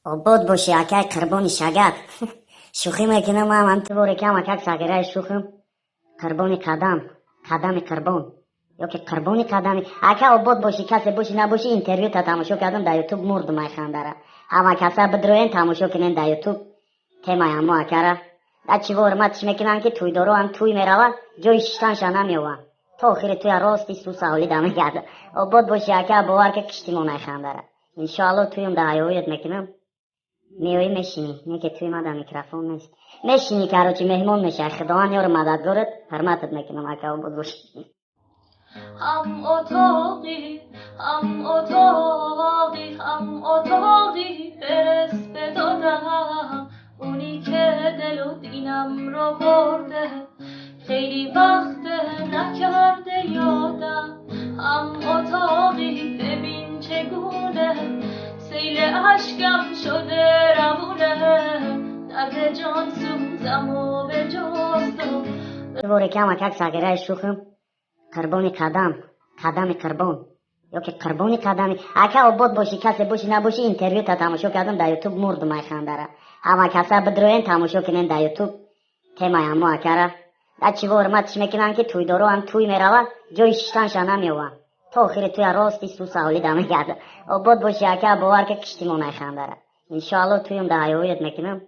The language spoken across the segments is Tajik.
Обод бошӣ, акай Қурбони Шагат. Шӯхӣ мекунам, ман ҳам туворе кам акак сағираи шӯхам. Қурбони қадам, қадами Қурбон ёки Қурбони қадами. Ака, обод бошӣ, касе бошӣ набошӣ, интервю та тамошо кардам дар Ютуб, мурдум ай хандара. Ҳама каса бидроен, тамошо кунен дар Ютуб темаи ҳамо акара. Да чиво ҳурматиш мекунанд, ки тӯйдоро ҳам тӯй меравад, ҷои шиштанша намеёванд. То охири тӯя рости сус аҳолида мегарда. Обод бошӣ, ака, бовар ки киштимон ай хандара. Иншоалло, тӯюм да ҳаёҳоят мекунам. Меоӣ, мешинӣ, не ки тӯи ма дар микрофон нест. Мешинӣ, короче, меҳмон мешавӣ. Худованд ёру мададгорат, ҳурматат мекунам, ака, обод бошӣ. هم اتاقی، هم اتاقی، هم اتاقی، برس به دادم. اونی که دل و دینم رو برده، خیلی وقت نکرده یادم. هم اتاقی، ببین چگونه سیل اشکم شده روونه. درد جان سوزم و به جز تو Туворе кам акак сағираи шӯхам. Қурбони қадам, қадами Қурбон ёки Қурбони қадами. Ака, обод бошӣ, касе бошӣ набошӣ, интервю та тамошо кардам дар Ютуб, мурдум ай хандара. Ҳама каса бидроен, тамошо кунен дар Ютуб темаи ҳамо акара. Да чиво ҳурматиш мекунанд, ки тӯйдоро ҳам тӯй меравад, ҷои шиштанша намеёванд. То охири тӯя рости сус аҳолида мегарда. Обод бошӣ, ака, бовар ки киштимон ай хандара. Иншоалло, тӯюм да ҳаёҳоят мекунам.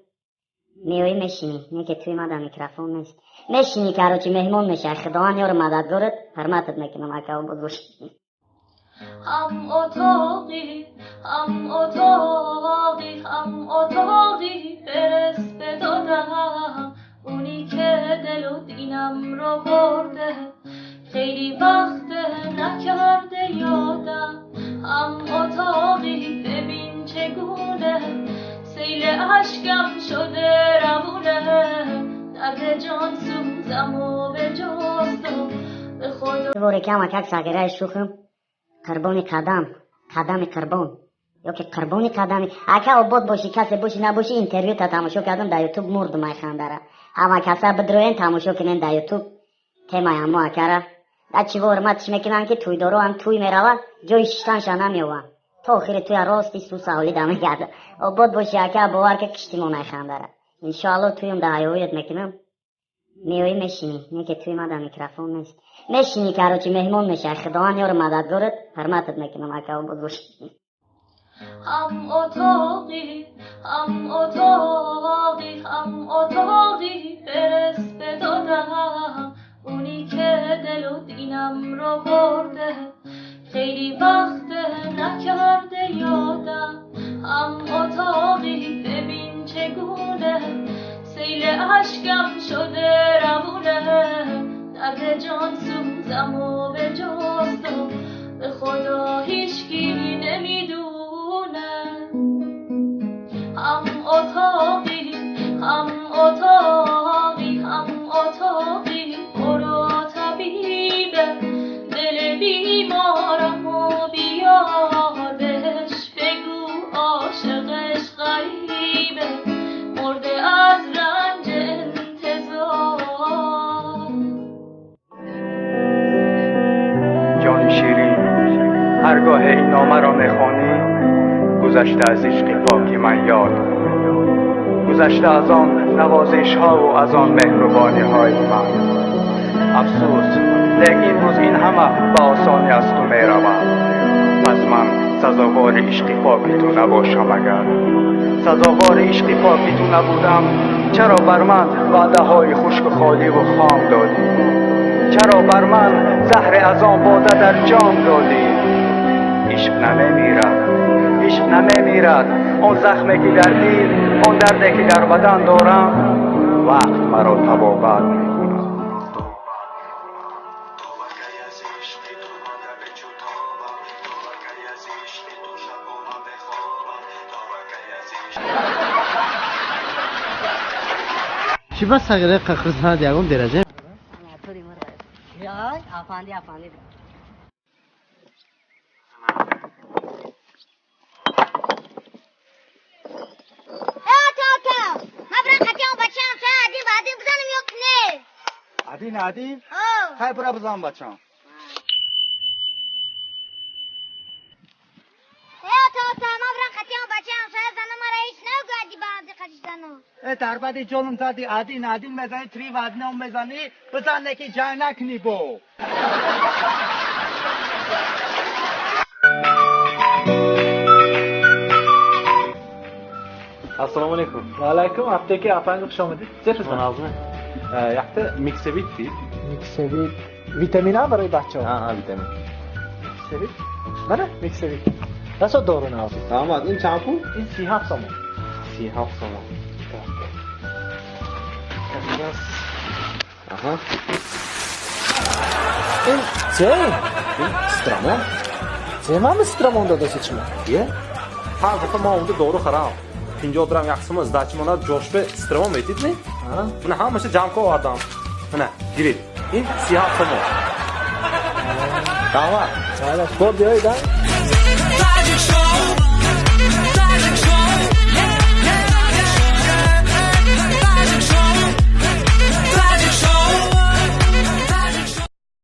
Меоӣ, мешинӣ, не ки тӯи ма дар микрофон нест. Мешинӣ, короче, меҳмон мешавӣ. Худованд ёру мададгорат, ҳурматат мекунам, ака, обод бошӣ. هم اتاقی، هم اتاقی، هم اتاقی، برس به دادم. اونی که دل و دینم رو برده، خیلی وقت نکرده یادم. هم اتاقی، ببین چگونه سیل اشکم شده روونه. درد جان سوزم و به جز تو به خدا Туворе кам акак сағираи шӯхам. Қурбони қадам, қадами Қурбон ёки Қурбони қадами. Ака, обод бошӣ, касе бошӣ набошӣ, интервю та тамошо кардам дар Ютуб, мурдум ай хандара. Ҳама каса бидроен, тамошо кунен дар Ютуб темаи ҳамо акара. Да чиво ҳурматиш мекунанд, ки тӯйдоро ҳам тӯй меравад, ҷои шиштанша намеёванд. То охири тӯя рости сус аҳолида мегарда. Обод бошӣ, ака, бовар ки киштимон ай хандара. Иншоалло, тӯюм да ҳаёҳоят мекунам. Меоӣ, мешинӣ, не ки тӯи ма дар микрофон нест. Мешинӣ, короче, меҳмон мешавӣ. Худованд ёру мададгорат, ҳурматат мекунам, ака, обод бошӣ. هم اتاقی، هم اتاقی، هم اتاقی، برس به دادم. اونی که دل و دینم رو برده، خیلی وقت نکرده یادم. هم اتاقی، ببین چگونه سیل اشکم شده روونه. درد جان سوزم و به جز تو به خدا هیچکی نمیدونه. هم اتاقی، هم اتاقی، هم اتاقی، برو طبیبه دل بیمارم و بیار. بهش بگو عاشقش غریبه، مرده از رنج انتظار. جان شیرین، هرگاه این نامه را میخوانی، گذشته از عشق پاکی من یاد کن، گذشته از آن نوازش ها و از آن مهربانی های من. افسوس، لیک امروز این همه به آسانی از تو میروند. پس من سزاوار عشق پاکی تو نباشم. اگر سزاوار عشق پاکی تو نبودم، چرا بر من وعده های خشک و خالی و خام دادی؟ چرا بر من زهر از آن باده در جام دادی؟ عشق نمیمیرد، عشق نمیمیرد. آن زخمی که در دل، آن دردی که در بدن دارم، وقت مرا طبابت میکند. Чӣ ба сағираи қақрзанад ягон дераҷа? Афанди, афанди. Ата, ман бирам қатиам бачаам, са адин ба адин бизанем ё ки не? Адин, адин. Хай, бура, бизан, бачам. Ата, ман бирам қатиам бачаам, са занам мара. Дарбади ҷоном зади, один один мезани, три в одном мезани, бизан, неки ҷанг накунӣ бо. Assalomu alaykum. Va alaykum, apteka apanga xush omadingiz. Чӣ хизмат? Manavzmi? Якта Миксевит ди. Миксевит витамин А барои бачаҳо. Ha, ha, vitamin. Миксевит. Mana Миксевит. Расо дору навзӣ. Раҳмат. Ин чанд пул? Ин 37 сомон. 37 сомон. Так. Как раз. Аҳа. Ин чӣ? Ин Страмон. Чӣ ман Страмон додасӣ шумо? Е? Ҳар дафъа ман омада дору харам. 50 драм як сума сдача монад, ҷошбе Страмон метид ми? Ha? Мана ҳамаша ҷамъ ка овардам. Мана, гиред. Ин 37 сомон. Раҳмат. Mayli, bo'p, биёед, а?